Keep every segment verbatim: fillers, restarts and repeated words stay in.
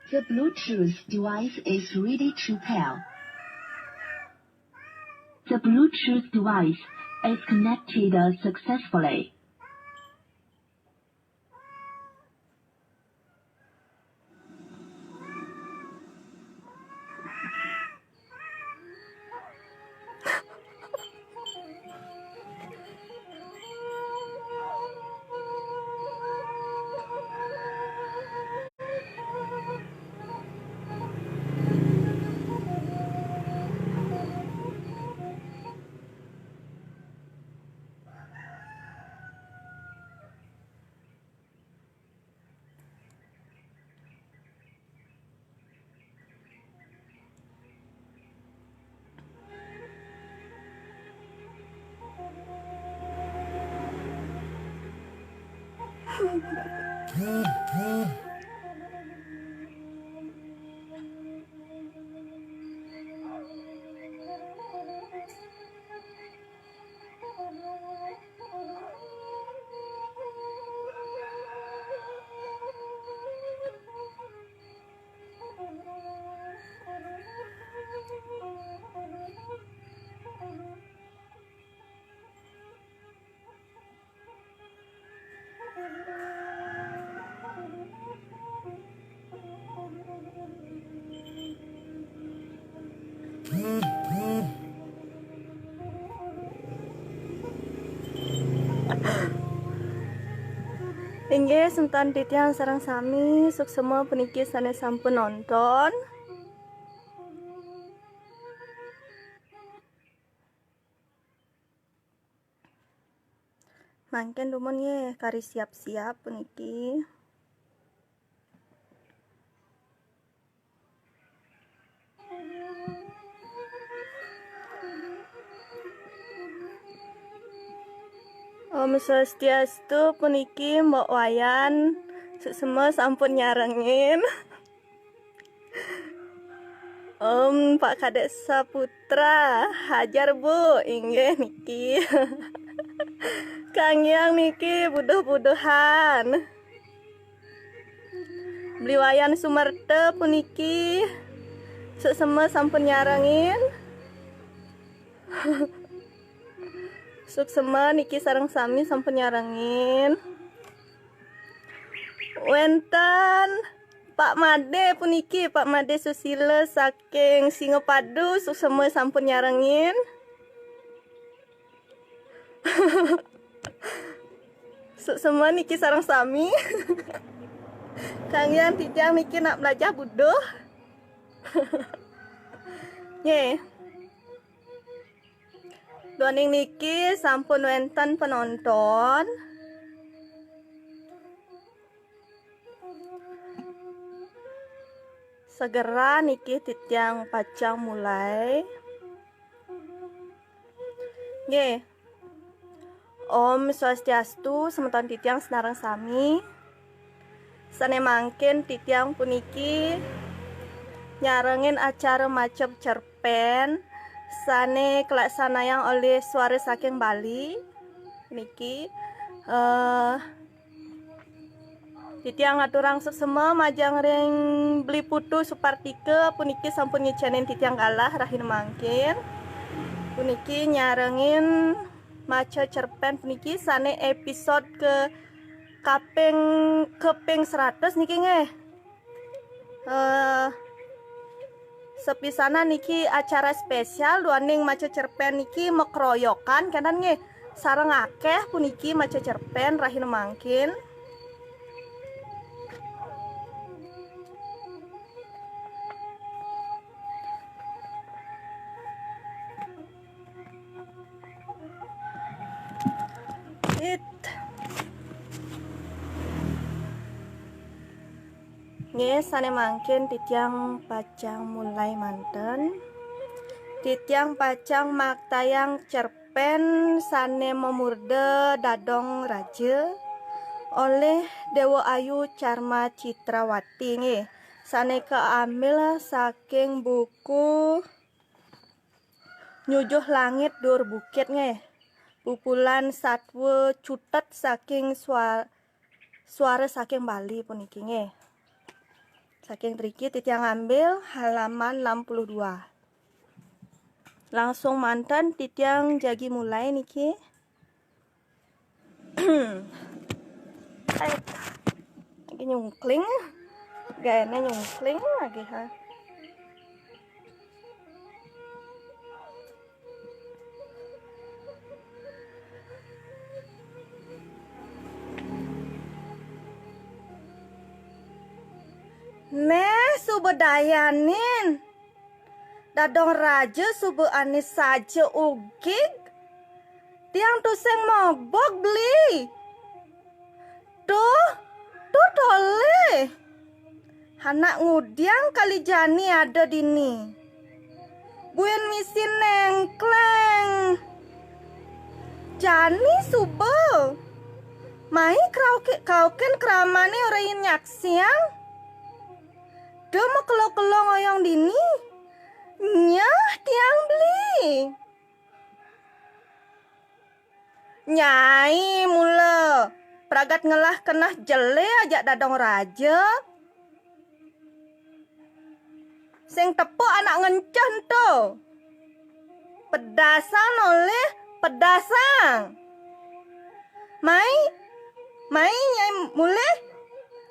The Bluetooth device is ready to pair. The Bluetooth device is connected successfully. Inggih, semeton titiang sareng sami, suksma puniki sane sampun nonton. Mangkin dumun nggih kari siap-siap puniki. Om Swastiastu puniki Mbok Wayan, suksma sampun nyarengin. Om Pak Kadek Saputra, hajar Bu, inggih niki. Kang Yang niki buduh-buduhan. Beli Wayan Sumerta puniki, suksma sampun nyarengin. Suksma niki sareng sami sampun nyarengin. Wenten Pak Made puniki, Pak Made Susila saking Singapadu, suksma sampun nyarengin. Suksma niki sareng sami. Kang Yan titiang niki nak belajar buduh. Nggih. Duaning niki sampun wenten penonton. Segera niki titiang pacang mulai. Nggih. Om Swastiastu, semeton titiang senareng sami. Sane mangkin titiang puniki nyarengin acara maca cerpen sane kalaksanayang olih Suara Saking Bali. Niki, eh, titiang ngaturang suksma majeng ring Beli Putu Supartika puniki sampun ngicenin titiang galah rahina mangkin. Puniki nyarengin maca cerpen puniki sane episode ke kaping, kaping seratus niki nggih. Eh, sepisanan niki acara spesial duaning maca cerpen niki makroyokan kenten nggih. Sareng akeh puniki maca cerpen rahina mangkin. It. Nggih, sane mangkin titiang pacang mulai manten. Titiang pacang maktayang cerpen sane mamurda Dadong Raja olih Dewa Ayu Carma Citrawati nggih, sane kaambil saking buku Nyujuh Langit Duur Bukit nggih. Pupulan satwa cutet saking sua-, Suara Saking Bali puniki nggih. Saking driki titiang ngambil halaman enam puluh dua. Langsung manten titiang jagi mulai niki. Ai, lagi nyungkling. Gaene nyungkling lagi, ha. Neh, suba dayanin. Dadong Raja suba ane saja ugig. Tiang tusing mogbog beli. Tuh, tuh tole. Anak ngudiang kali jani ada dini. Buin misi nengkleng. Jani suba. Mai krauke-, kauken kramane ora nyaksiang. Da makelo-kelo ngoyong dini. Nyeh tiang beli. Nyai mula pragat ngelah keneh jele ajak Dadong Raja. Sing tepuk anak ngenceh ento. Pedasang olih, pedasang. Mai, mai nyai mulih.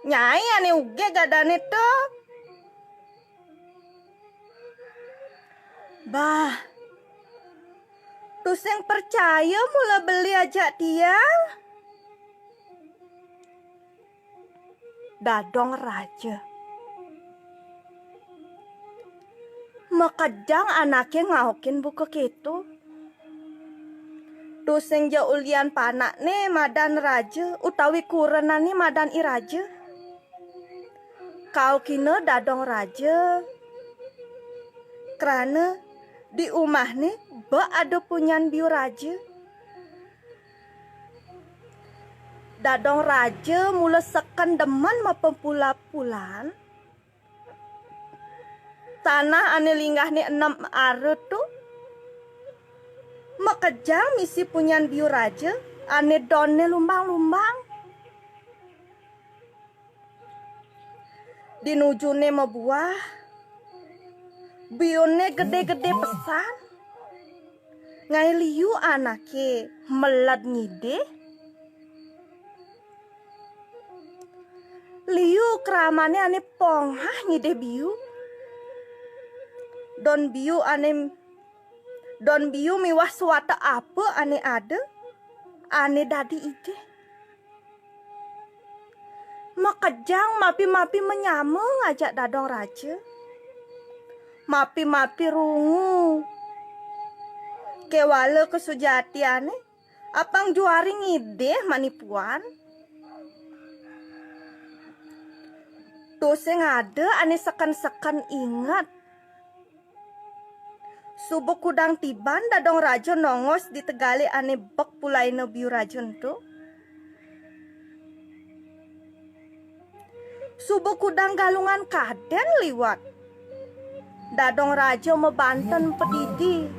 Nyai ane ugig adane to. Bah, tusing percaya mula beli ajak tiang. Dadong Raja. Makejang anake ngaukin buka keto. Tusing ja ulian panakne madan Raja utawi kurenane madan I Raja. Kaukina Dadong Raja. Krana di umahne bek ada punyan biu raja. Dadong Raja mula seken demen mapapula-pulaan. Tanah ane linggahne enem ara tu makejang misi punyan biu raja ane donne lumbang-lumbang. Dinujune mabuah, biune gede-gede pesan. Ngae liu anake meled ngidih. Liu kramane ane pongah ngidih biu. Don biu ane, don biu miwah suata apa ane ada, ane dadi idih. Makejang mapi-mapi manyama ngajak Dadong Raja. Mapi-mapi rungu. Kewala kasujatiane, apang juari ngidih manipuan. Tusing ada ane seken-seken inget. Suba kudang tiban Dadong Raja nongos di tegale ane bek pulaina biu raja ento. Suba kudang Galungan Kaden liwat. Dadong Raja mabanten padidi.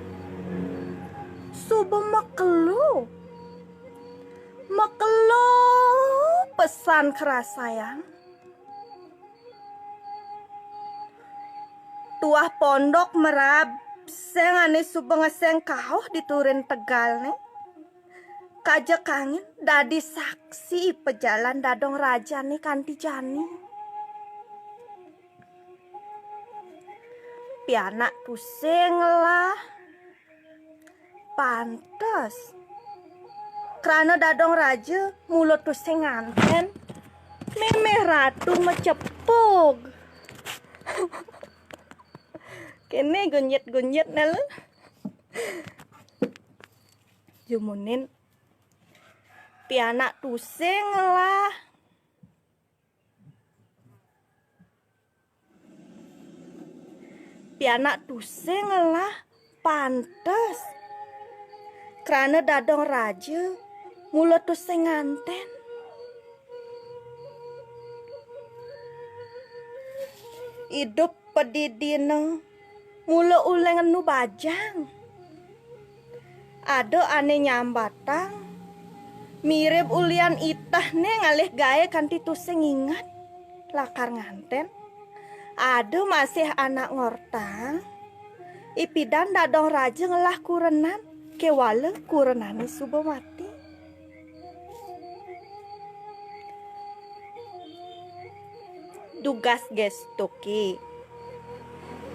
Suba makelo. Makelo pesan karasayang. Tuah pondok merab sing ane suba ngeseng kauh di turin tegalne. Kaja kangin dadi saksi pajalan Dadong Rajane kanti jani. Pianak tusing lah. Pantes. Krana Dadong Raja mula tusing nganten, memeh Ratu macepug. Kene gunyit-gunyit ne lu. Jumunin pianak tusing lah. Pianak tusing lah pantes. Krana Dadong Raja mula tusing nganten. Idup padidina mula uleng enu bajang. Ada ane nyambatang, mirib ulian itehne ngalih gae kanti tusing inget lakar nganten. Ada masih anak ngortang, ipidan Dadong Raja ngelah kurenan, kewala kurenané suba mati. Dugas gestuké.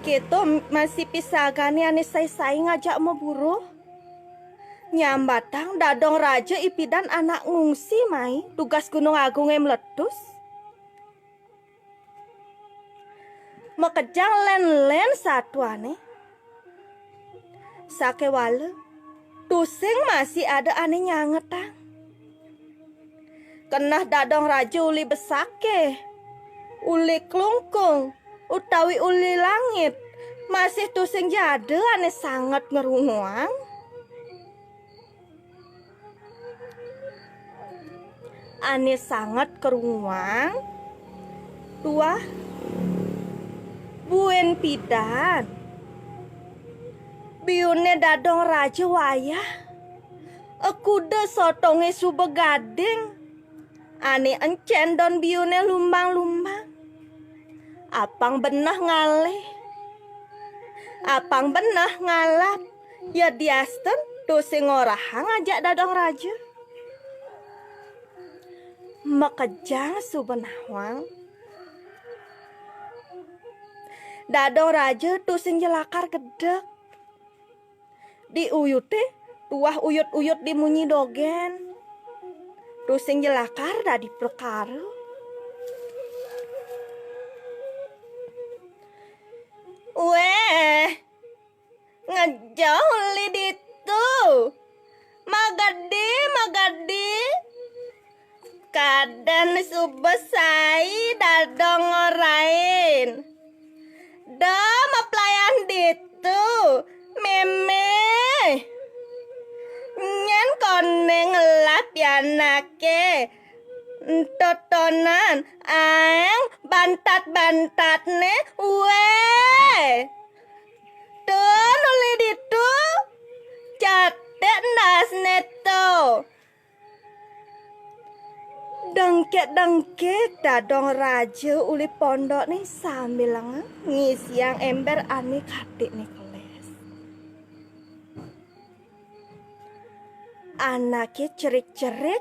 Kéto masih pisagané ané sai-sai ngajak maburuh. Nyambatang Dadong Raja ipidan anak ngungsi mai dugas Gunung Agungé meletus. Makejang lén-lén satuané. Sakéwala, tusing masih ada ané nyangetang. Keneh Dadong Raja uli besaké, uli klungkung, utawi uli langit, masih tusing ja ada ané sanget ngrunguang. Ané sanget krunguang, tuah buin pidan. Biuné Dadong Raja wayah. Akuda sotongé suba gading. Ané encén don biuné lumbang-lumbang. Apang beneh ngalih. Apang beneh ngalap. Yadiastun tusing ngorahang ajak Dadong Raja. Makejang suba nawang. Dadong Raja tusing ja lakar gedeg. Di uyuté tuah uyut-uyut di munyi dogén. Tusing ja lakar dadi prekara. Wéh, ngejauh uli ditu. Magedi, magedi. Kaden suba sai Dadong ngorahin. Da maplayan ditu, mémé. Nyén koné ngelah pianaké. Ento tonan aéng bantat-bantatné, wéh. Tun uli ditu, caték endasné to. Dengkek-dengkek Dadong Raja uli pondokné sambilanga ngisiang émbér ané katikné kelés. Anaké cerik-cerik,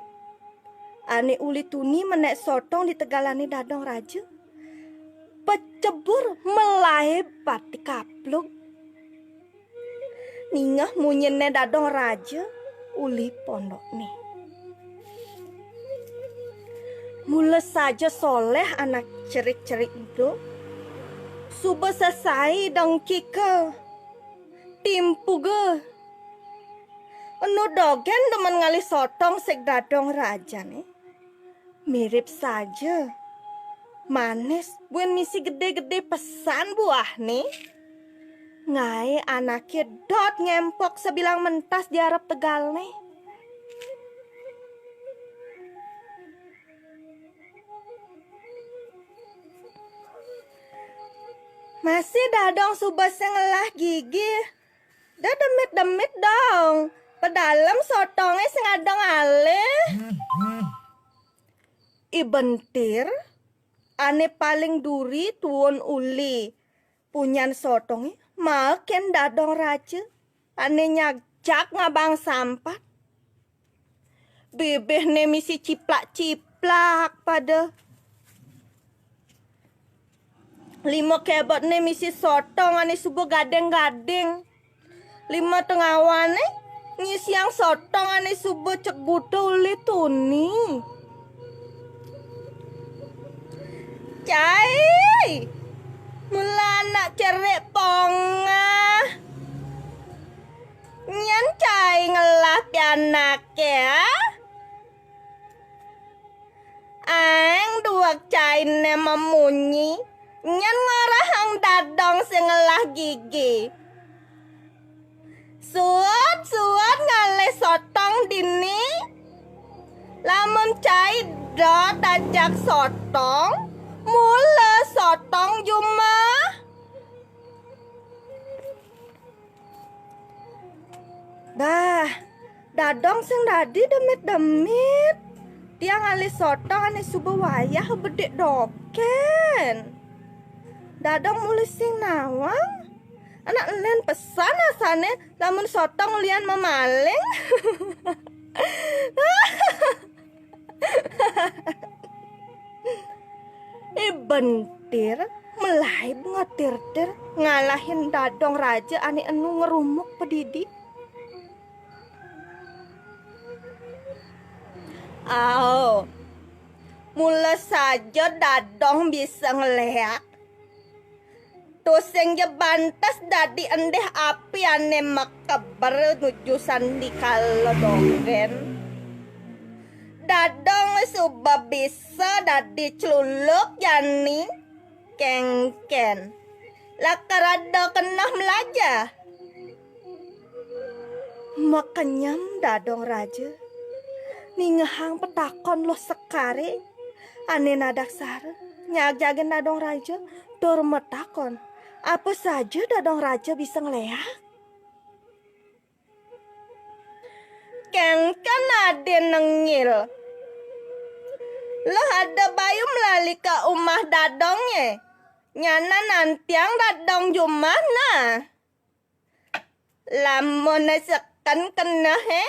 ané uli tuni menék sotong di tegalané Dadong Raja, pacebur malaib pati kaplug. Ningeh munyiné Dadong Raja uli pondokné. Mula saja soléh anak cerik-cerik ento, suba sesai dengkika, timpuga. Enu dogén demen ngalih sotong sig Dadong Rajané. Mirip saja. Manis, buin misi gedé-gedé pesan buahné. Ngaé anaké dot ngémpok sabilang mentas di arep tegalné. Masih Dadong suba sing ngelah gigi. Da demit-demit dong. Pedalem sotongé sing ada ngalih. I Bentir, ané paling duri tuun uli. Punyan sotongé makin Dadong Raja. Ané nyagjag ngabang sampat. Bibihné misi ciplak-ciplak pada. Lima kebotné misi sotong ané suba gading-gading. Lima tengawané ngisiang sotong ané suba cek buta uli tuni. Cai, mula anak cerik pongah. Nyén cai ngelah pianaké, ah? Aéng dueg cainé mamunyi, nyén ngorahang Dadong sing ngelah gigi. Suud-suud ngalih sotong dini. Lamun cai dot ajak sotong, mula sotong jumah. Bah, Dadong sing dadi demit-demit. Tiang ngalih sotong ané suba wayah bedik dogén. Dadong mula sing nawang. Anak enen pesan asané lamun sotong ulian mamaling. I Bentir melaib ngatirtir ngalahin Dadong Raja ané enu ngerumuk pedidi. Ao, mula saja Dadong bisa ngeléak. Tusing ja bantes dadi endih api ané makeber nuju sandikala donggén. Dadong suba bisa dadi celuluk jani. Kéngkén. Lakar ada keneh mlajah. Makenyem Dadong Raja ningehang petakon Luh Sekaré ané nadaksara nyagjagin Dadong Raja tur matakon, apa saja Dadong Raja bisa ngléak? Kéngkén adi nengil. Luh ada bayu melali ka umah Dadongé. Nyana nantiang Dadong jumah nah. Lamun seken kenehé.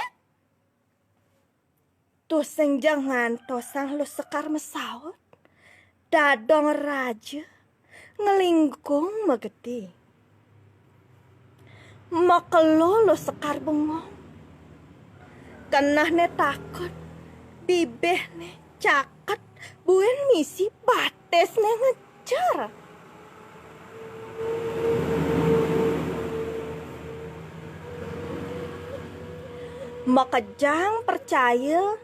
Tusing ja ngantosang Luh Sekar masaut, Dadong Raja nglingkung magedi. Makelo Luh Sekar bengong. Kenehné takut, bibihné caket, buin misi batisné ngejer. Makejang percaya,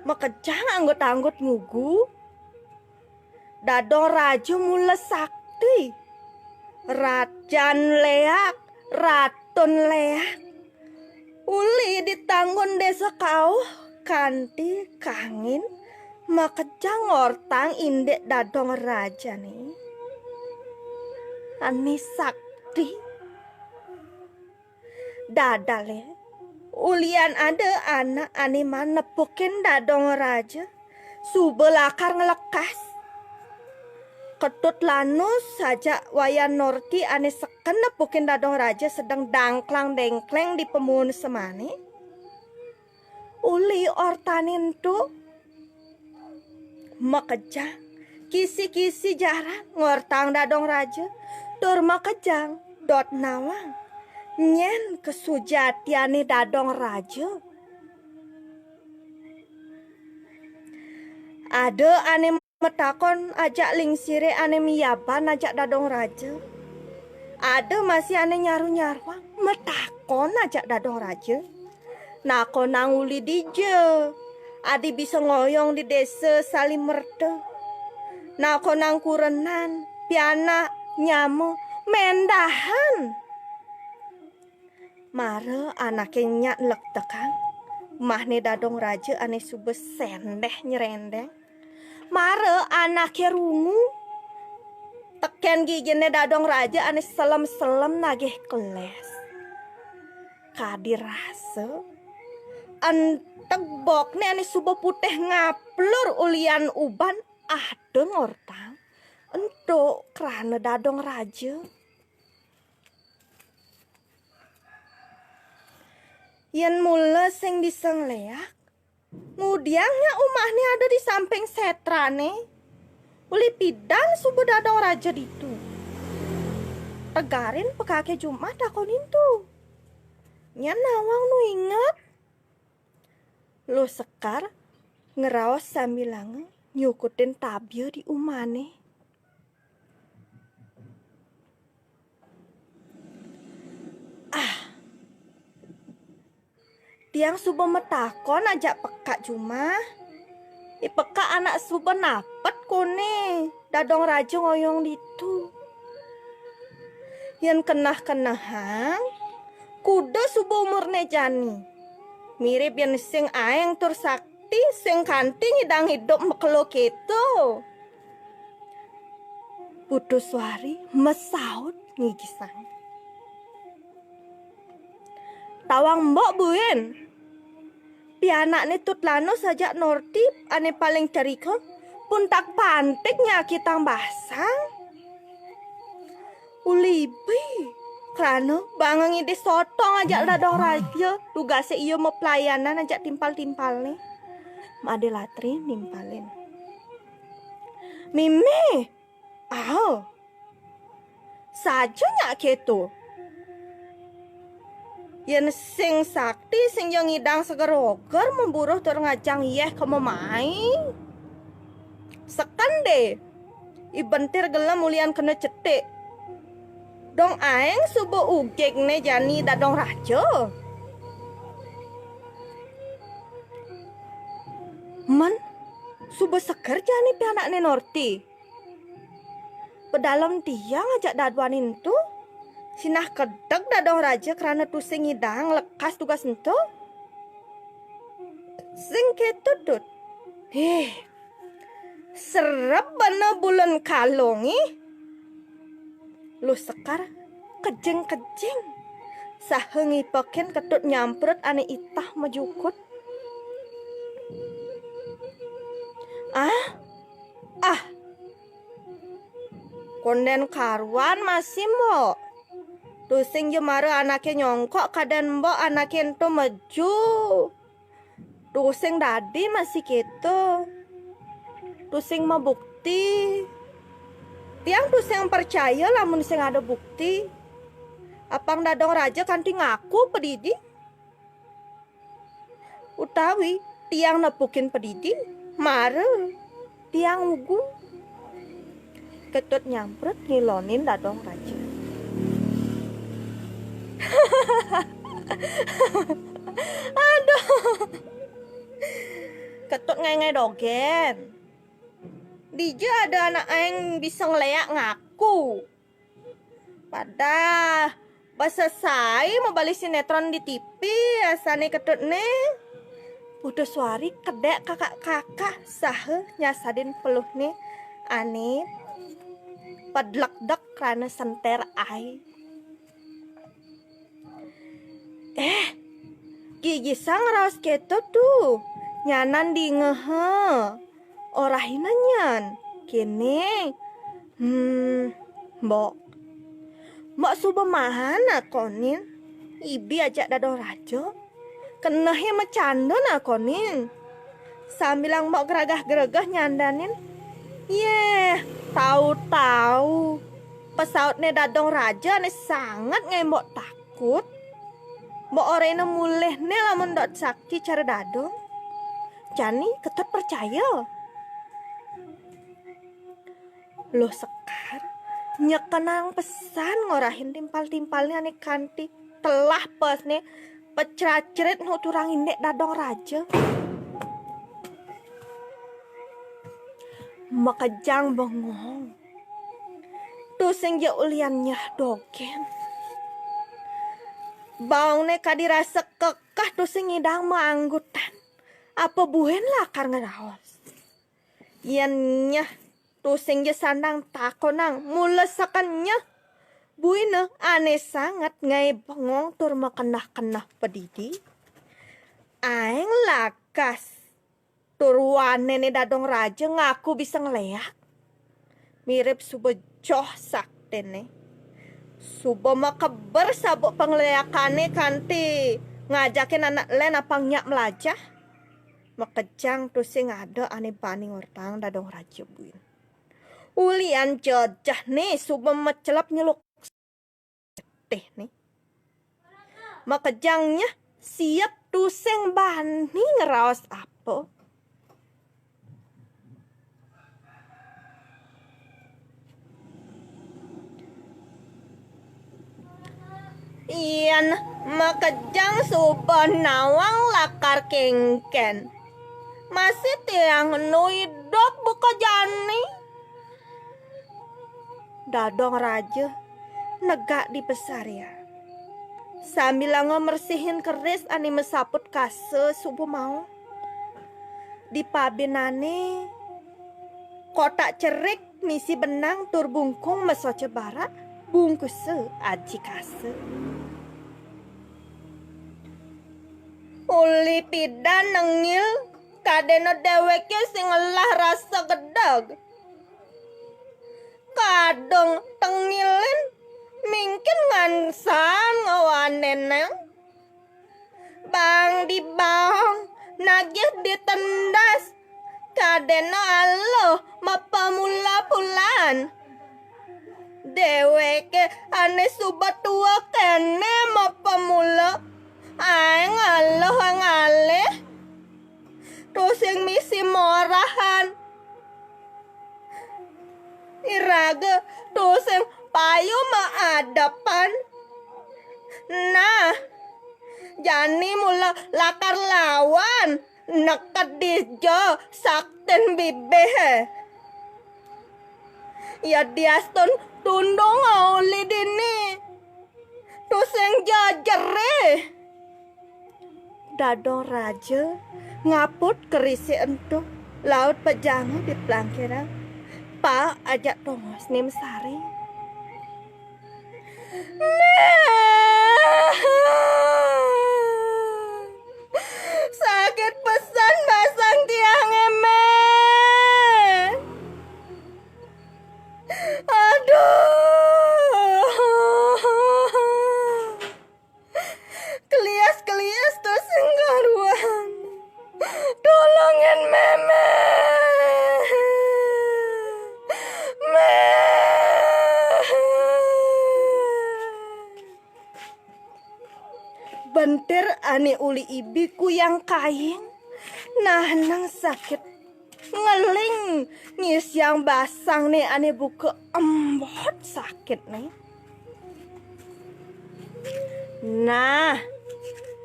makejang anggut-anggut ngugu, Dadong Raja mula sakti. Rajan léak, ratun léak. Uli ditanggun désa kauh kanti kangin makejang ngortang indik Dadong Rajané. Ané sakti. Dadalé, ulian ada anak ané maan nepukin Dadong Raja, suba lakar nglekas. Ketut Lanus ajak Wayan Norti ané seken nepukin Dadong Raja sedeng dangklang-déngkléng di pamuun semané. Uli ortané ento. Makejang, kisi-kisi jaran ngortang Dadong Raja, tur makejang dot nawang nyén kasujatiané Dadong Raja. Ada ané matakon ajak lingsiré ané miyaban ajak Dadong Raja. Ada masih ané nyaru-nyaruang matakon ajak Dadong Raja. Nakonang uli dija adi bisa ngoyong di désa Salimerta. Nakonang kurenan, pianak, nyama, méndahan. Mara anaké nyak nlektekang umahné Dadong Raja ané suba séndéh nyréndéng. Mara anaké rungu, tekén giginé Dadong Raja ané selem-selem nagih kelés. Kadi rasa, enteg bokné ané suba putih ngaplur ulian uban ada ngortang. Ento krana Dadong Raja. Yén mula sing bisa ngléak, ngudiang nyak umahné ada di samping sétrané. Uli pidan suba Dadong Raja ditu. Tegarin pekaké jumah takonin tu. Nyak nawang nu inget. Luh Sekar ngraos sambilanga nyukutin tabia di umahné. Ah. Tiang suba matakon ajak pekak jumah. I pekak anak suba napet koné Dadong Raja ngoyong ditu. Yén keneh-kenehang, kuda suba umurné jani. Mirib yén sing aéng tur sakti, sing kanti ngidang idup makelo kéto. Putu Suari masaut ngigisang. Tawang mbok buin. Pianakné Tut Lanus ajak Norti ané paling cerika, pun tak pantik nyakitang basang. Ulibi. Krana bang ngidih sotong ajak dadong raja, tugase iya maplayanan ajak timpal-timpalne. Made Latri nimpalin. Mimih. Ao. Saja nyak keto. Yen sing sakti sing ja ngidang seger-oger memburuh tur ngajang yeh ka mamae. Seken de. I bentir gelem ulian kena cetik. Dong aeng suba ugigne jani dadong raja. Men suba seger jani pianakne Norti. Pedalem tiang ajak daduan ento, sinah kedeg dadong raja krana tusing ngidang lekas tugas ento. Sing keto, Tut. Heh, sereb bana bulen kalong, ih. Luh Sekar kejing-kejing saha ngipekin Ketut Nyamprut ane itah majukut. Ah, ah, konden karuan masih, Mbok. Tusing ja mara anake nyongkok kaden Mbok anake ento meju. Tusing dadi masih keto. Tusing mabukti. Tiang tusing percaya lamun sing ada bukti. Apang dadong raja kanti ngaku pedidi. Utawi tiang nepukin pedidi, mara tiang ugu. Ketut Nyamprut ngilonin dadong raja. Aduh. Ketut ngae-ngae dogen. Dija ada anak aeng bisa ngeleak ngaku. Pada basa sai mabali sinetron di T V, asane Ketut ne. Putus wari kedek kakak-kakak saha nyasadin peluhne ane padlekdek krana senter ai. Eh, gigisang raos keto tu, nyanan dingeha. Orahina nyan, kene. Hmm, Mbok. Mbok suba maan akonin. Ibi ajak dadong raja. Kenehe macanda nakonin. Sambilang Mbok geragah-geregeh nyandanin. Yeh, tau-tau. Pesautne dadong raja ane sanget ngae Mbok takut. Mbok orena mulihne lamun dot sakti cara dadong. Jani Ketut percaya. Luh Sekar nyekenang pesan ngorahin timpal-timpalne ane kanti telah pesne pecracrit nuturang indik dadong raja. Makejang bengong. Tusing ja ulian nyah dogen. Baongne kadi rasa kekeh tusing ngidang maanggutan. Apa buin lakar ngraos? Yen nyah tusing ja sandang takonang, mula seken nyah. Buina ane sanget ngae bengong tur makenah-kenah padidi. Aeng lakas tur wanene dadong raja ngaku bisa ngleak. Mirip suba joh saktene. Suba makeber sabuk pangleakane kanti ngajakin anak len apang nyak melajah. Makejang tusing ada ane bani ngortaang dadong raja buin. Ulian jejehne suba macelep nyeluk teh ne. Makejang nyah siap tusing bani ngraos apa. Yen makejang suba nawang lakar kengken. Masih tiang enu idup buka jani. Dadong raja negak di pesarian. Sambilanga mersihin keris ane masaput kasa suba mau. Di pabinane kotak cerik misi benang tur bungkung masoca barak, bungkusa aji kasa. Uli pidan nengil kadena deweke sing ngelah rasa gedeg. Kadung tengilin Mingkin ngansan ngawanen nang. Bang di baong, nagih di tendas. Kadéna aluh mapamula pulaan. Déwéké ané suba tua kéné mapamula. Aéng aluh ngalih. Tusing misi morahan. Iraga tusing payu maadepan. Nah, jani mula lakar lawan neked dija saktin bibihé. Yadiastun tundung uli dini. Tusing ja jerih. Dadong Raja ngaput kerisi ento, laut pejanga di plangkiran. Pa ajak tongosné masari. Méh. Sakit pesan basang tiangé, Méh. Aduh. Kelias-kelias tusing karuan. Tulungin mémé. Méh. Bentir ané uli ibi kuyang kaing. Nahnang sakit. Ngeling, ngisiang basangné ané buka embot sakitné. Nah,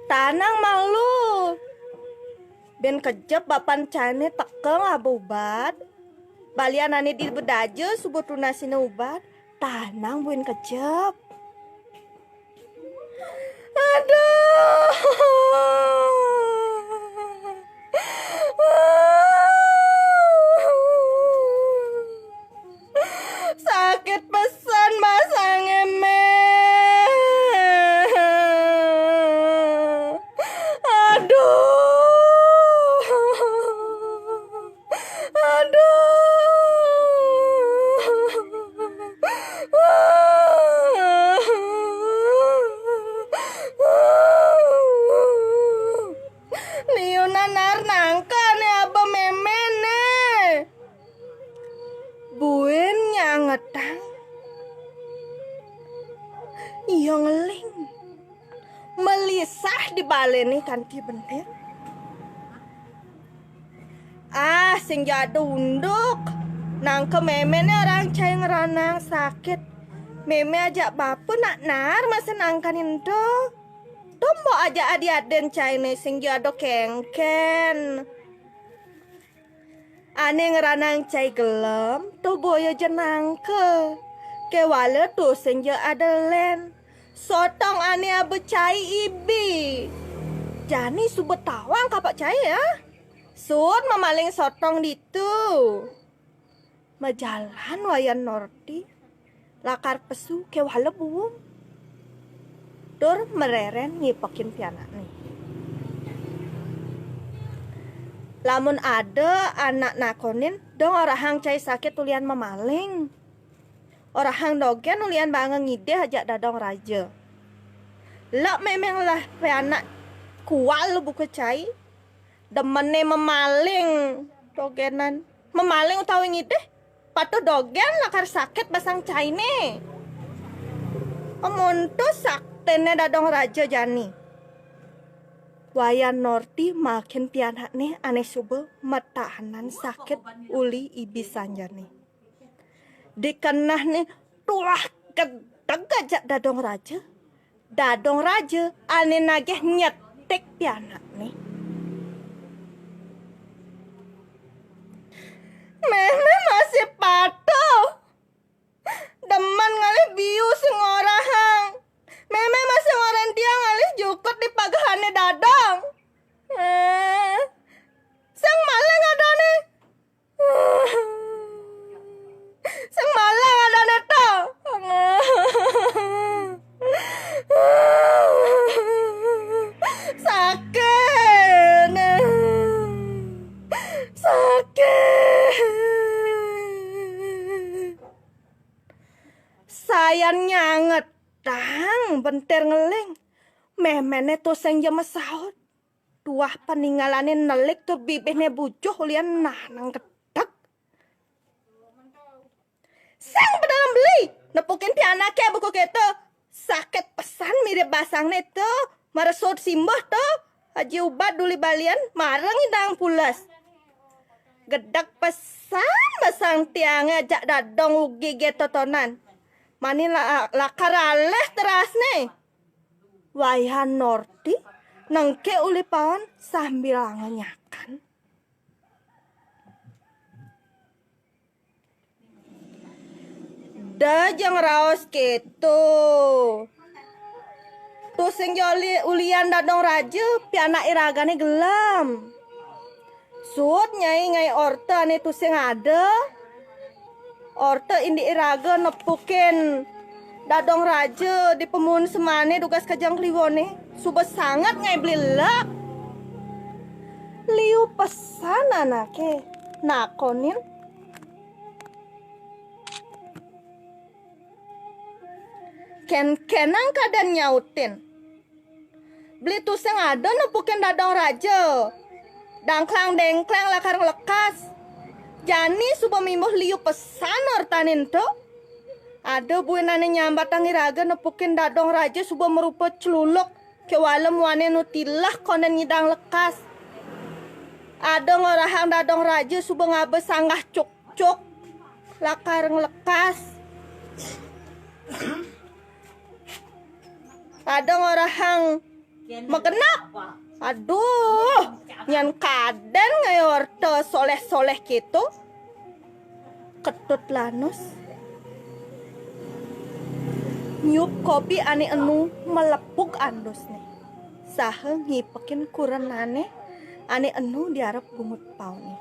tanang malu. Bén kejep bapan cainé teka ngaba ubat. Balian ané di bedaja suba tunasina ubat. Tanang buin kejep. Aduh. Sakit pesan basangé, Méh. Aduh. Aduh. Liunan nangka né aba méméné. Buin nyangetang. Ia ngeling. Melisah di baléné kanti bentir. Ah, sing ja ada unduk. Nangka méméné orang cai ngeranang sakit. Mémé ajak bapa nak naar masa nangkanin ento. Tombo ajak adi-adin cainé sing ja ada kéngkén. Ané ngeranang cai gelem, to boya ja nangka. Kéwala tusing ja ada lén. Sotong ané aba cai ibi. Jani suba tawang kapak cai ya. Suud mamaling sotong ditu. Majalan Wayan Norti. Lakar pesu kéwala buung. Tur marérén ngipekin pianakné. Lamun ada anak nakonin, dong orahang cai sakit ulian mamaling. Orahang dogén ulian baanga ngidih ajak Dadong Raja. Lek mémé ngelah pianak kual buka cai, demené mamaling dogénan. Mamaling utawi ngidih, patuh dogén lakar sakit basang cainé. Amonto saktiné Dadong Raja jani. Wayan Norti makin pianakné ané suba matahanan sakit uli ibi sanjané. Dikenehné tuah gedeg ajak Dadong Raja. Dadong Raja ané nagih nyetik pianakné. Mémé masih patuh. Demen ngalih biu sing orahang. Mémé masih ngorahin tiang ngalih jukut di pagahané Dadong. Eh, sing maling adané. Sing maling adané to. Sakit. Sakit. Yan nyangetang benter ngeling. Méméné tusing ja masaut. Tuah paningalané nelik tur bibihné bujuh ulian nahan gedeg. "Sing pedalem beli, nepukin pianaké buka kéto. Sakit pesan mirip basangné to, mara saut simbah to. Aji ubat duli balian, mara ngidang pules. Gedeg pesan basang tiangé ajak dadong ugi getotonan. Mani la-, lakar alih terasné." Wayan Norti nengkek uli paon sambil ngenyakan. "Da ja ngraos kéto. Tusing ja uli-, ulian dadong raja, pianak iragané gelem. Suud nyai ngaé orta ané tusing ada. Orta indik iraga nepukin dadong raja di pamuun semané dugas Kajang Kliwoné. Suba sanget ngaé beli lek." Liu pesan anaké nakonin. Kén-kénang kadén nyautin. "Beli tusing ada nepukin dadong raja. Dangklang-déngklang lakar nglekas. Jani suba mimbuh liu pesan ortané ento. Ada buin ané nyambatang iraga nepukin dadong raja suba marupa celuluk kéwala muané nu tilah kondén ngidang lekas. Ada ngorahang dadong raja suba ngaba sanggah cukcuk lakar nglekas. Ada ngorahang magenep. Aduh, nyan kadén ngaé orta soléh-soléh kéto." Ketut Lanus nyiup kopi ané enu malepug andusné, saha ngipekin kurenané ané enu di arep bungut paoné.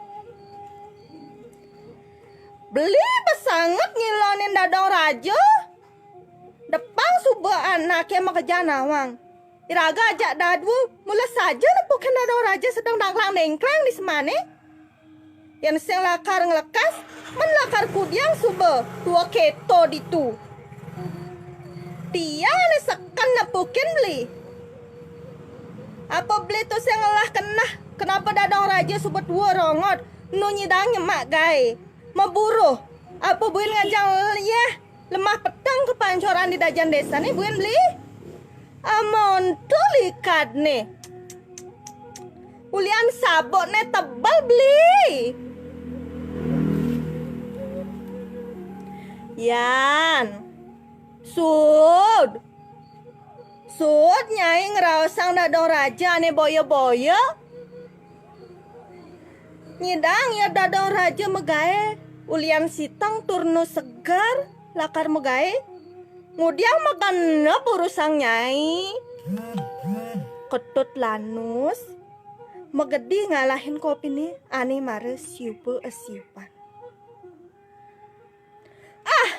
"Beli pesanget ngilonin dadong raja. Depang suba anaké makeja nawang. Iraga ajak dadua mula saja nepukin dadong raja sedeng dangklang-déngklang di semané. Yén sing lakar nglekas, men lakar kudiang suba tua kéto ditu. Tiang ané seken nepukin beli. Apa beli tusing ngelah keneh, kenapa dadong raja suba tua rongot, nu nyidang nyemak gaé, maburuh, apa buin ngajang lieh, lemah peteng kapancoran di dajan désané buin beli?" Amonto likadné. Ulian sabukné tebel beli. Yan. Suud. Suud nyai ngraosang dadong raja ané boya-boya. Nyidang ya dadong raja magaé, ulian siteng tur nu seger lakar magaé. Ngudiang magenep urusan nyai. Ketut Lanus magedi ngalahin kopiné ané mara siupa-asiupan. Ah,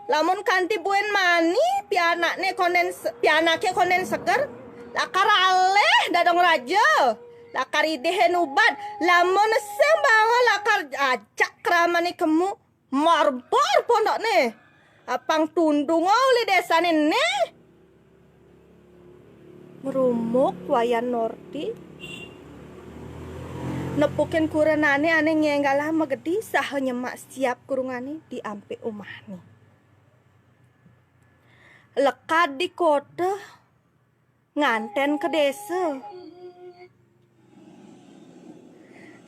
lamun kanti buin mani pianakné kondén se-, pianaké kondén seger, lakar alih dadong raja, lakar idihin ubat, lamun sing bangun lakar ajak kramané kemu, marbor pondokné. Apang tundunga uli désané né. Ngrumuk Wayan Norti nepukin kurenané ané ngénggalang magedi saha nyemak siap kurungané di ampik umahné. Lekad di kota, ngantén ka désa.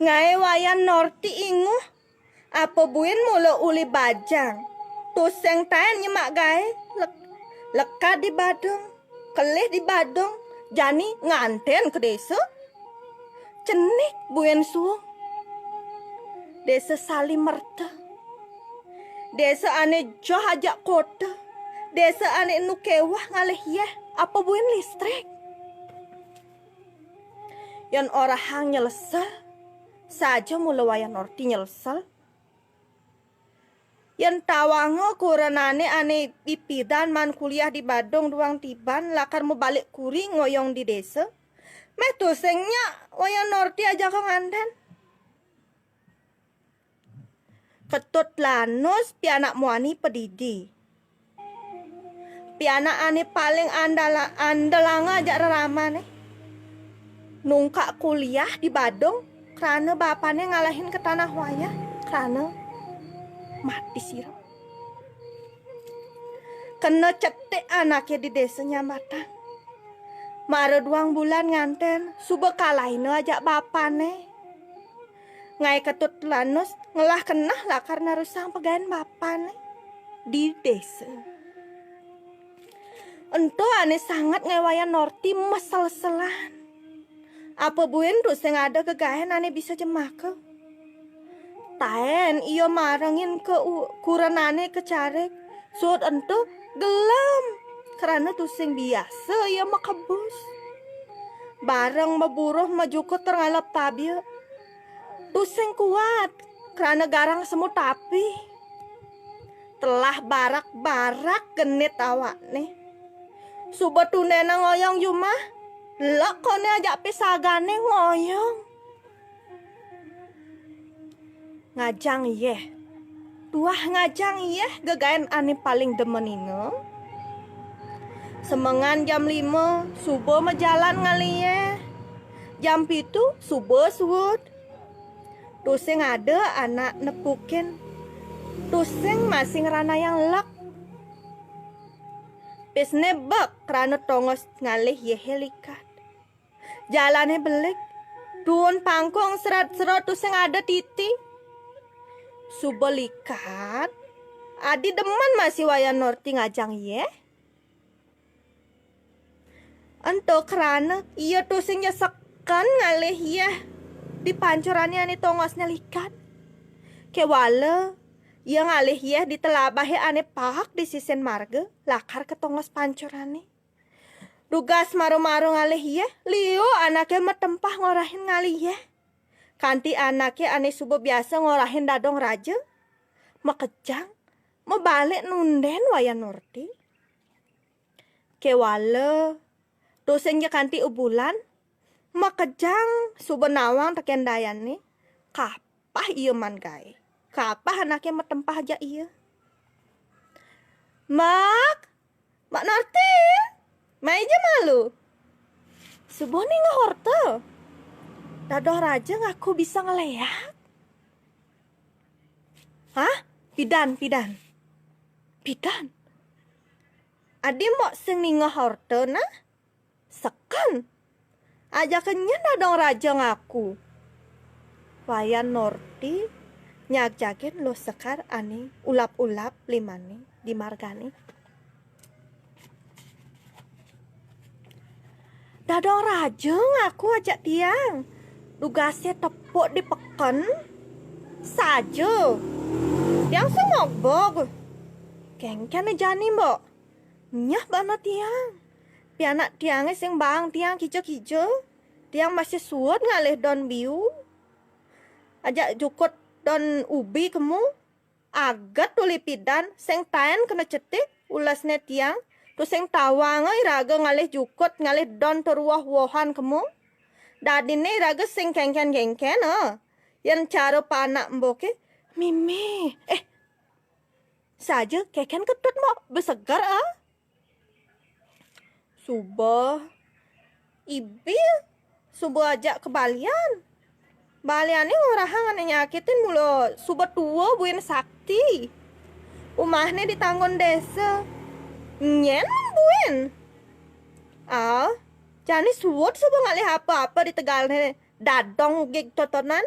Ngaé Wayan Norti inguh, apa buin mula uli bajang. Tusing taén nyemak gaé, lek-, lekad di Badung, kelih di Badung, jani ngantén ka désa. Cenik buin suung. Désa Salimerta. Désa ané joh ajak kota. Désa ané enu kéweh ngalih yéh, apa buin listrik. Yén orahang nyelesel, saja mula Wayan Norti nyelesel. Yén tawanga kurenané ané ipidan maan kuliah di Badung duang tiban lakar mabalik kuring ngoyong di désa, méh tusing nyak Wayan Norti ajaka ngantén. Ketut Lanus pianak muani padidi. Pianak ané paling andala-, andelanga ajak reramané. Nungkak kuliah di Badung, krana bapané ngalahin ka tanah wayah, krana mati sirep. Kena cetik anaké di désa nyambatang. Mara duang bulan ngantén, suba kalahina ajak bapané. Ngaé Ketut Lanus ngelah keneh lakar nerusang pegaén bapané di désa. Ento ané sanget ngaé Wayan Norti mesel-selan. Apa buin tusing ada gegaén ané bisa jemaka. Taén ia marengin ke u-, kurenané ka carik. Suud ento gelem, krana tusing biasa ia makebus. Bareng maburuh majukut tur ngalap tabia. Tusing kuat, krana garang semu tapi. Telah barak-barak genit awakné. Suba tundéna ngoyong jumah, lek koné ajak pisagané ngoyong. Ngajang yéh. Tuah ngajang yéh gegaén ané paling demenina. Semengan jam lima, suba majalan ngalih yéh. Jam pitu, suba suud. Tusing ada anak nepukin. Tusing masih ngranayang lek. Pisné bek krana tongos ngalih yéhé likat. Jalané belik. Duun pangkung serat-serot tusing ada titi. Suba likat. Adi demen masih Wayan Norti ngajang yéh. Ento krana ia tusing ja seken ngalih yéh di pancurané ané tongosné likat. Kéwala, ia ngalih yéh di telabahé ané paek di sisin marga, lakar ka tongos pancurané. Dugas maru-maru ngalih yéh, liu anaké matempah ngorahin ngalih yéh. Kanti anaké ané suba biasa ngorahin dadong raja, makejang, mabalik nundén Wayan Norti. Kéwala, tusing ja kanti ubulan, makejang suba nawang tekén dayané, kapah ia maan gaé. Kapah anaké matempah ajak ia. "Mak, Mak Norti, mai ja malu. Suba ningeh orta. Dadong raja ngaku bisa ngeléak." "Hah? Pidan, pidan." "Pidan? Adi mbok sing ningeh orta nah?" "Seken. Ajaka nyen dadong raja ngaku." Wayan Norti nyagjagin Luh Sekar ané ulap-ulap limané di margané. "Dadong raja ngaku ajak tiang. Dugasé tepuk di peken." "Saja. Tiang sing mogbog." "Kénkén jani, mbok?" "Nyeh bana tiang. Pianak tiangé sing baang tiang kija-kija. Tiang masih suud ngalih don biu. Ajak jukut don ubi kemu. Aget uli pidan, sing taén kena cetik ulesné tiang. Tusing tawanga iraga ngalih jukut, ngalih don tur woh-wohan kemu. Dadiné iraga sing kénkén-kénkén, eh. Yén cara panak mboké, mimih. Eh, saja kékén Ketut mbok, ba seger, ah." "Suba, ibi, suba ajak ka balian. Baliané ngorahang ané nyakitin mula suba tua buin sakti. Umahné di tanggun désa. Nyén buin. Ah, jani suud suba ngalih apa-apa di tegalné dadong ugig totonan.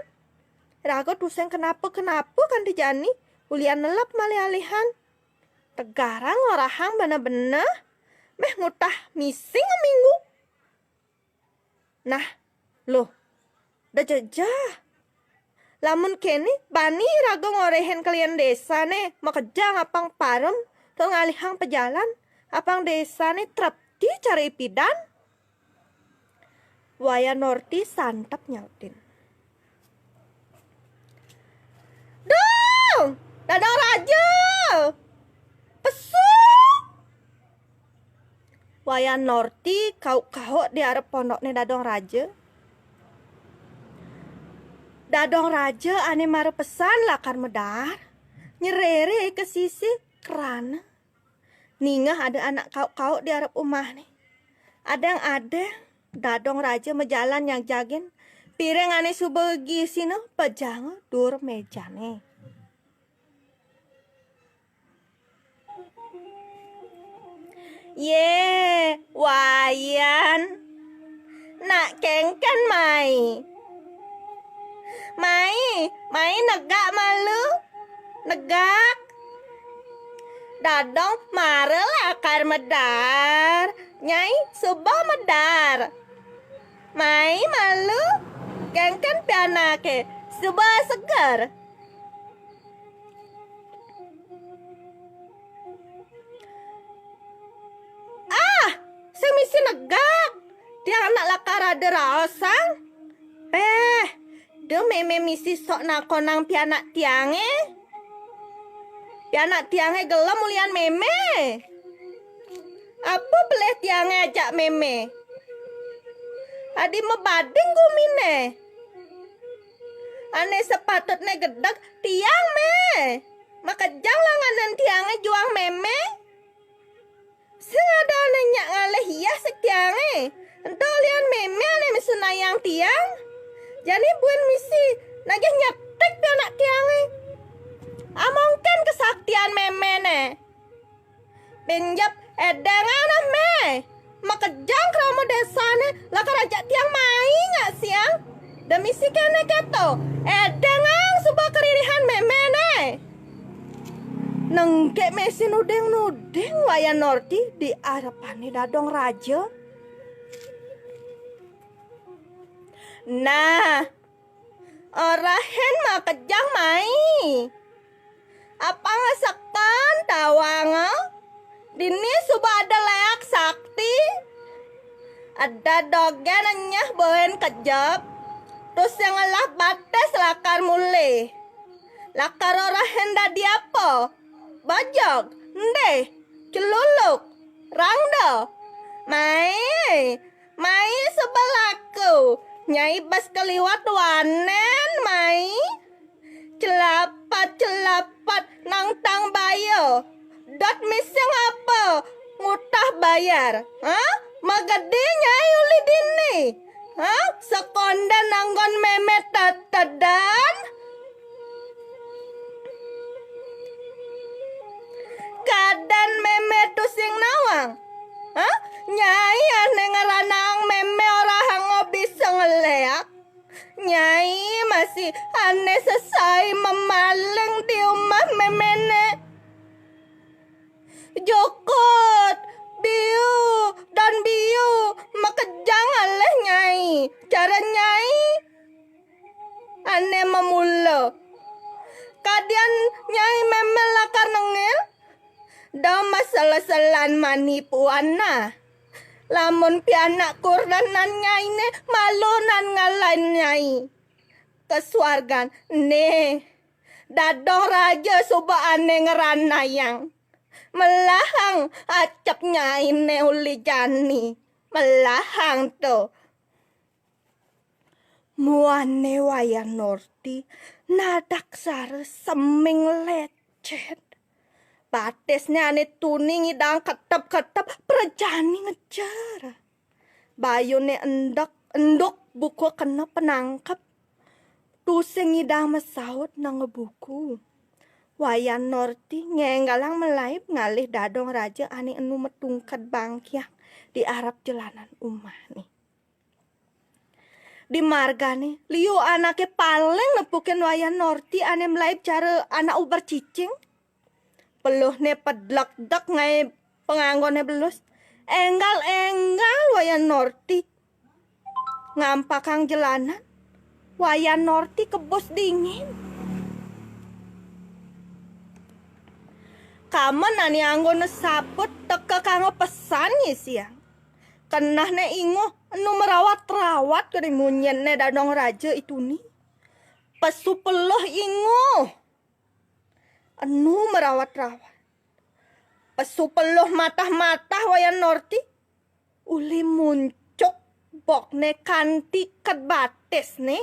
Raga tusing kenapa-kenapa kanti jani ulian nelep malih-alihan. Tegarang ngorahang bena-bena, méh ngutah mising minggu." "Nah, Luh, da jejeh. Lamun kéné, bani raga ngoréhin kalian désané, makejang apang parem, tur ngalihang pejalan, apang désané trepti cara ipidan." Wayan Norti santep nyautin, "Dung! Dadong raja! Pesu!" Wayan Norti kauk-kauk di arep pondokné dadong raja. Dadong raja ané mara pesan lakar medaar, nyerere ka sisi krana Ningeh ada anak kauk-kauk di arep umahne. Adeng-adeng, Dadong Raja majalan nyagjagin piring ane suba gisina pejanga duur mejane. "Ye, Wayan. Nak kengken mai?" "Mai, mai negak malu." "Negak?" "Dadong mara lakar medar. Nyai suba medar. Mai malu, kengken pianake suba seger." "Ah, sing misi negak. Tiang nak lakar ada raosang." "Eh, da meme misi sok nakonang pianak tiange. Pianak tiange gelem ulian meme. Apa pelih tiange ajak meme? Adi mabading gumine. Ane sepatutne gedeg tiang me. Makejang langanan tiange juang meme. Sing ada ane nyak ngalih hias tiange. Ento lian meme ane misunayang tiang. Jani buin misi nagih nyetik pianak tiange. Amongken kesaktian memene. Pinjep edengang nah me. Makejang krama desane lakar ajak tiang mai ngak siang. Da misi kene keto, edengang suba keririhan memene." Nengkek mesin nuding-nuding Wayan Norti di arepane Dadong Raja. "Nah, orahin makejang mai. Apang sekan tawanga, dini suba ada leak sakti. Ada dogen enyah buin kejep, tusing ngelah batis lakar mulih. Lakar orahin dadi apa? Bajeg, endih, celuluk, rangda. Mai, mai suba laku. Nyai bes keliwat wanen, mai." "Celapat, celapat, nangtang baya. Dot misi ngapa ngutah bayar? Ha? Magedi nyai uli dini. Ha? Sekonden anggon meme tetedan." "Kaden meme tusing nawang. Ha? Nyai ane ngeranang meme orahanga bisa ngeleak. Nyai masih ane sesai memaling di umah memene. Jukut, biu, dan biu, makejang alih nyai. Cara nyai ane mamula. Kadian nyai meme lakar nengil, da masela-selan mani puana. Lamun pianak kurdanan nyaine malunan ngalahin nyai ka suargan, ne Dadong Raja suba ane ngranayang. Melahang acep nyaine uli jani. Melahang to." Muane Wayan Norti nadaksara seming lecet. Batisne ane tuni ngidang ketep-ketep prajani ngejer. Bayune endek, enduk buka kena penangkep. Tusing ngidang masaut nang buku. Wayan Norti ngenggalang malaib ngalih Dadong Raja ane enu matungked bangkiang di arep jelanan umahne. Di margane, liu anake paling nepukin Wayan Norti ane malaib cara anak uber cicing. Peluhne pedlek-dek ngae panganggone belus. Enggal-enggal Wayan Norti ngampakang jelanan. Wayan Norti kebus dingin. Kamen ane anggone sabut teka kanggo pesan ngisiang. Kenehne inguh enu merawat-rawat kadi munyinne Dadong Raja ituni. Pesu peluh inguh enu merawat-rawat. Pesu peluh matah-matah Wayan Norti. Uli muncuk bokne kanti ked batisne.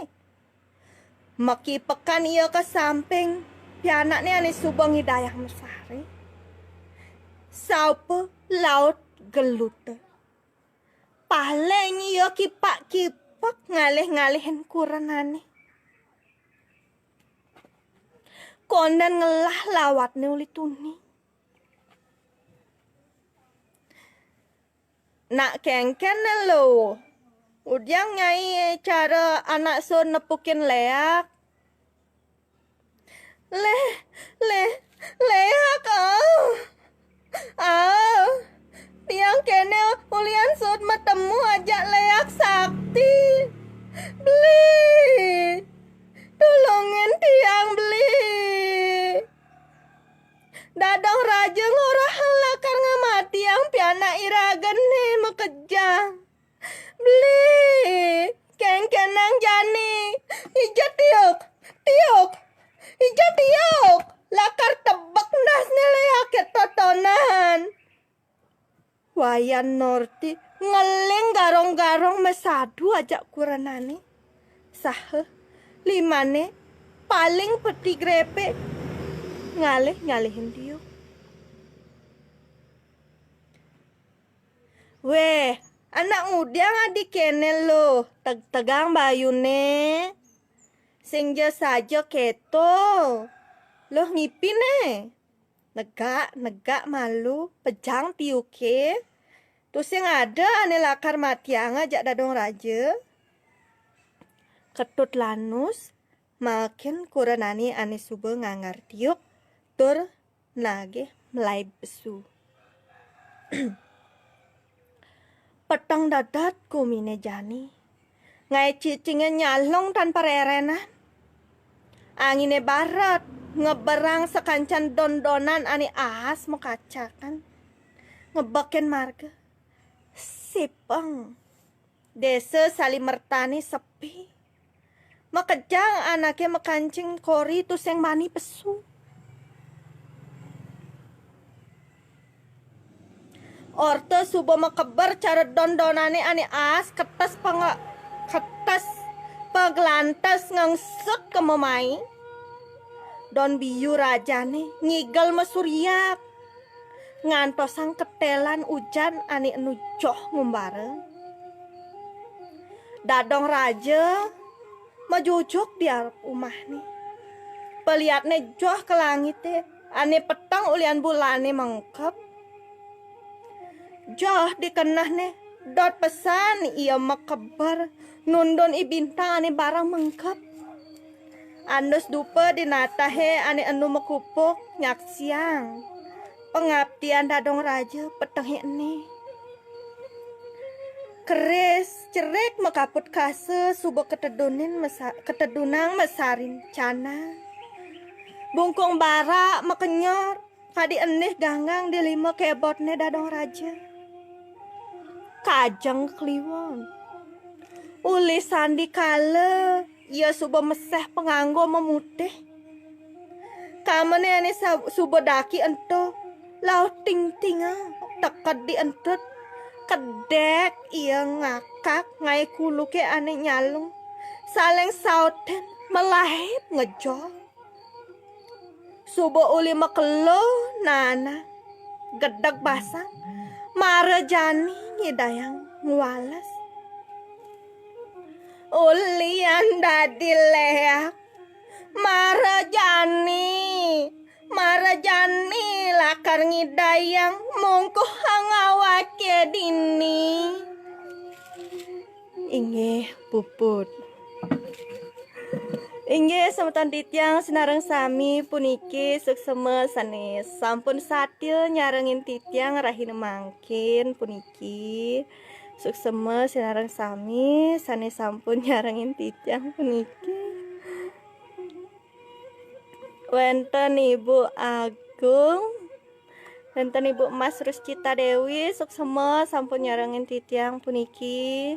Makipekan ia ka samping pianakne ane suba ngidayang mesare. Saupa laut geluta. Paling ia kipak-kipak ngalih-ngalihin kurenané. Kondén ngelah lawatné uli tuni. Nak kénkén lo. Udiang nyai cara anak suud nepukin léak. Léh, léh, léak, ah. Ah, tiang kéné ulian suud matemu ajak léak sakti. Beli, tulungin tiang, Beli. Dadong Raja ngorahang lakar ngamatiang pianak iragané makejang. Beli, kénkénang jani. Ija tiuk, tiuk. Ija tiuk. Lakar tebek ndasné léaké totonan. Wayan Norti ngeling garong-garong masadu ajak kurenané. Saha limané paling peti grepek ngalih-ngalihin tiuk. Wéh, anak ngudiang adi kéné luh, tegtegang bayuné. Sing ja saja kéto. Luh ngipiné. Negak, negak malu, pejang tiuké. Tusing ada ané lakar matianga ajak Dadong Raja. Ketut Lanus, makin kurenané ané suba nganggar tiuk, tur nagih melai pesu. Peteng dedet guminé jani. Ngaé cicingé nyalung tan parerenan. Anginé baret, ngeberang sakancan don-donan ané aas makacakan. Ngebekin marga. Sipeng. Désa Salimertané sepi. Makejang anaké makancing kori tusing mani pesu. Orta suba makeber cara don-donané ané aas ketes panga-, ketes paglantes ngengsut ka memai. Don biu rajané ngigel masuriak. Ngantosang ketelan ujan ané enu joh ngumbara. Dadong Raja majujuk di arep umahné. Paliatné joh ka langité, ané peteng ulian bulané mengkep. Joh di kenehné, dot pesan ia makeber, nundun i bintang ané bareng mengkep. Andus dupa di natahé ané enu makupuk nyaksiang pangaptian Dadong Raja petengé ené. Keris cerik makaput kasa suba katedunin masa-, katedunang masarin canang. Bungkung barak makenyor, kadi enih ganggang di lima kebotné Dadong Raja. Kajeng Kliwon. Uli sandikala ia suba meseh panganggo mamutih. Kamané ané sa-, suba daki ento, lauh tingtinga teked di entut. Kedék ia ngakak ngaé kuluké ané nyalung. Saling sautin malaib ngejol. Suba uli makelo nana gedeg basang, mara jani ngidayang ngwales. Ulian dadi léak, mara jani, mara jani lakar ngidayang mungkuhang awaké dini. Inggih, puput. Inggih, semeton titiang sinareng sami puniki suksema sané sampun satia nyarengin titiang rahina mangkin puniki. Suksema sinareng sami sané sampun nyarengin titiang puniki. Wénten Ibu Agung, wénten Ibu Mas Ruscita Dewi, suksema sampun nyarengin titiang puniki.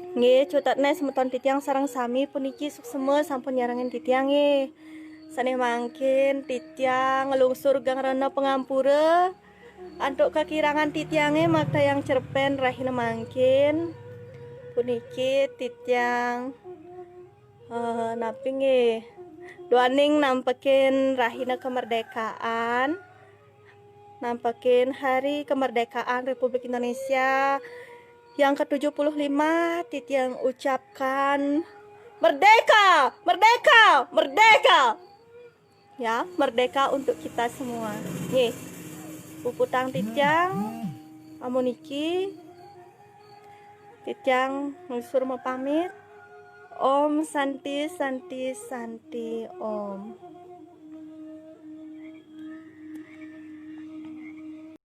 Nggih, cutetné semeton titiang sareng sami puniki suksema sampun nyarengin titiang nggih. Sané mangkin titiang nglungsur geng rena pangampura. Antuk kakirangan titiangé maktayang cerpén rahina mangkin. Puniki titiang, eh, napi nggih? Duaning nampekin rahina kemerdekaan, nampekin hari kemerdekaan Republik Indonesia yang ketujuh puluh lima, titiang ucapkan merdeka, merdeka, merdeka. Ya, merdeka untuk kita semua. Nggih. Puputang titiang amuniki, titiang nglungsur mapamit. Om Santi, Santi, Santi, Om.